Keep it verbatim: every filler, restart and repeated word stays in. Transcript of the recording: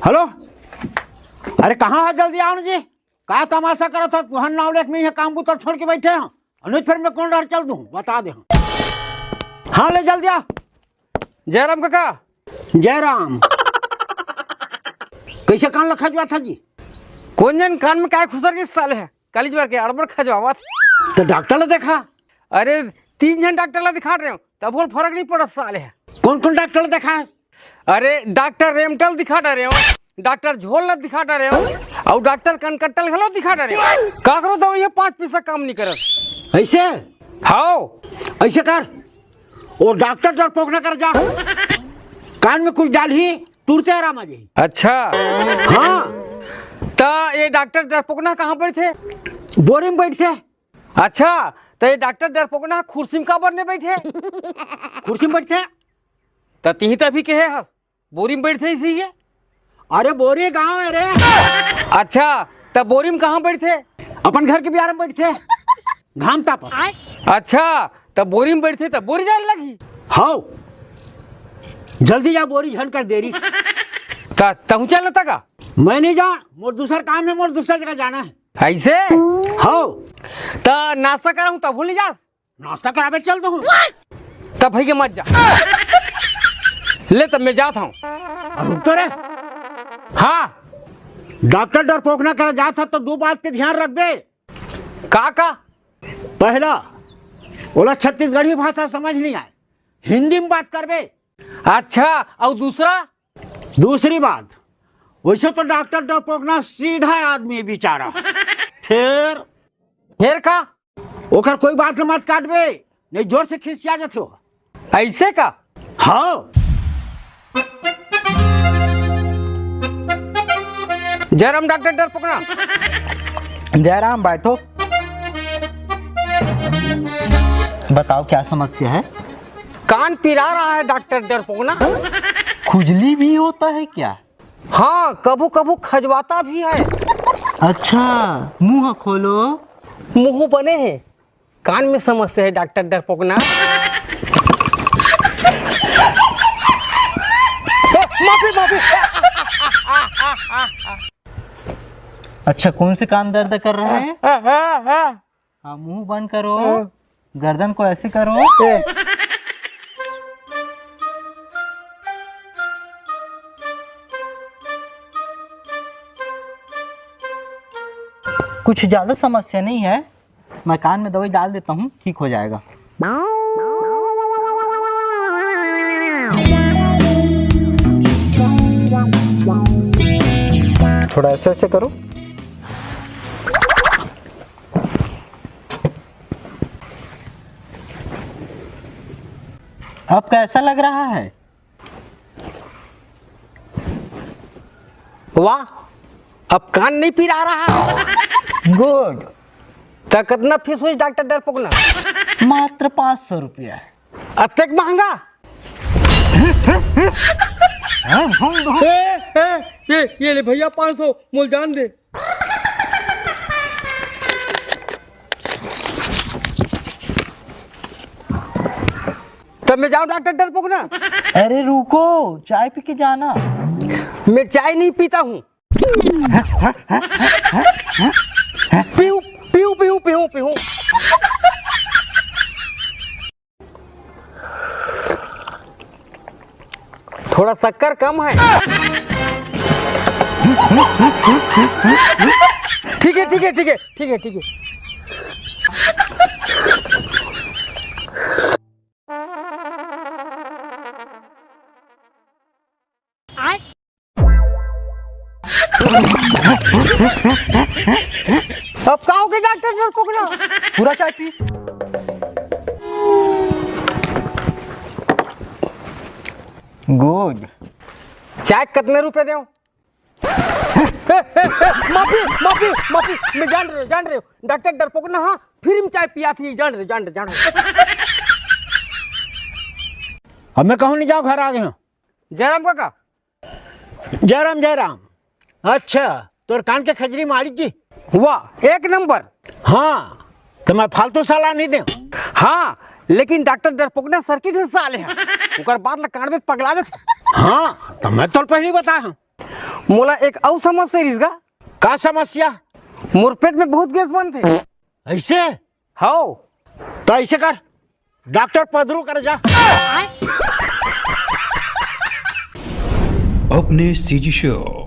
Hello, अरे कहाँ है? जल्दी आओ ना जी। का तमाशा करत हो? तुहर नाव लेके मैं यहाँ काम बुता छोड़ के बैठे हूँ। अनित फिर मैं कौन डर चल दूँ, बता दे। हाँ, ले जल्दी आ। जयराम काका। जयराम। कैसे कान लखा जुआ था जी? कौन जन कान में काय खुसर के साले है? कलीजुआर के अड़बड़ खजवावत। तो डॉक्टर ला देखा। अरे, तीन झन डॉक्टर ला दिखा रहे हो, तब बोल फर्क नहीं पड़त साले है। कौन कौन डॉक्टर ला देखा है? अरे, डॉक्टर रेमटल दिखा डरे हो, डॉक्टर झोल ला दिखा डरे हो, और डॉक्टर कनकट्टल घलो दिखा डरे हो। काकरो दवाई ये पाँच पैसा काम नहीं करत। ऐसे? हाओ। ऐसे कर, वो डॉक्टर डरपोकना कर जा, कान में कुछ डालही, तुरते आराम आ जाही। अच्छा। हाँ। त ये डॉक्टर डरपोकना कहाँ बैठथे? बोरी में बैठथे। अच्छा, त ये डॉक्टर डरपोकना कुर्सी में काबर नहीं बैठे? कुर्सी में बैठथे। त तिही तभी कहे हस, बोरी में बैठथे इसी ये। अरे बोरी गांव है रे। अच्छा, त बोरी में कहाँ बैठथे? अपन घर के बियारा में बैठथे, घाम तापत। अच्छा, त बोरी में बैठथे त बोरी जाए लगी। हाओ, जल्दी जा, बोरी झन कर देरी। त तहूँ चल न तका? मैं नहीं जा, मोर दूसर काम है, मोर दूसर जगह जाना है। ऐसे? हाओ। त नाश्ता कराहूँ तब भूल जास? नाश्ता कराबे चल दूँ। तब भैया मत जा। ले तब मैं जात हूँ। रुक तो रे। हाँ। डॉक्टर डरपोकना करा जात ह तो दो बात के ध्यान रखबे। का का? पहला, ओला छत्तीसगढ़ी भाषा समझ नहीं आए, हिंदी में बात करबे। अच्छा, और दूसरा? दूसरी बात, वैसे तो डॉक्टर डरपोकना सीधा आदमी बेचारा, फिर फिर का? ओकर कोई बात ल मत काटबे, नहीं जोर से खिसिया जाथे हो। ऐसे का? हाँ। जयराम डॉक्टर डरपोकना। जयराम, बैठो। बताओ, क्या समस्या है? कान पिरा रहा है डॉक्टर डरपोकना। खुजली भी होता है क्या? हाँ, कभू कभू खजवाता भी है। अच्छा, मुंह खोलो। मुंह बने है, कान में समस्या है डॉक्टर डरपोकना। माफी, माफी। अच्छा, कौन से कान दर्द कर रहे हैं? हाँ, मुंह बंद करो, गर्दन को ऐसे करो। कुछ ज्यादा समस्या नहीं है, मैं कान में दवाई डाल देता हूँ, ठीक हो जाएगा। थोड़ा ऐसे ऐसे करो। अब कैसा लग रहा है? वाह, अब कान नहीं पिरा रहा। गुड। त कितना फीस हुई डॉक्टर डरपोकना? मात्र पाँच सौ रुपया। अतेक महंगा? ए, ए, ए, ये ले भैया पाँच सौ, मोल जान दे। तब मैं जाऊं डॉक्टर डरपोकना? अरे रुको, चाय पी के जाना। मैं चाय नहीं पीता हूँ। पीऊ, पीऊ, पीऊ, पीऊ, पीऊ। थोड़ा शक्कर कम है। ठीक है, ठीक है, ठीक है, ठीक है, ठीक है। अब का हो गया डॉक्टर डरपोकना? पूरा चाय पी। गुड। चाय कितने रुपए दें? माफी, माफी, माफी, मैं जान रहे, जान रहे हो, डॉक्टर डरपोकना, हाँ, फ्री में चाय पिया थी, जान रहे, जान रहे, जान रहे। अब मैं कहूँ नहीं जाओ, घर आ गए हो। जयराम काका। जयराम, जयराम। अच्छा, तोर कान के खजरी मारी जी? वाह, एक नंबर। हाँ, तो मैं फालतू सलाह नहीं दे। हाँ, लेकिन डॉक्टर डरपोकना सर की साले हैं, ओकर बात ला कान में पगला जाते। हाँ, तो मैं तो पहले ही बताया हूँ। मोला एक अउ समस्या रिहिस गा। का समस्या? मोर पेट में बहुत गैस बनथे। ऐसे? हव। तो ऐसे कर, डॉक्टर पदरू कर जा। अपने सीजी शो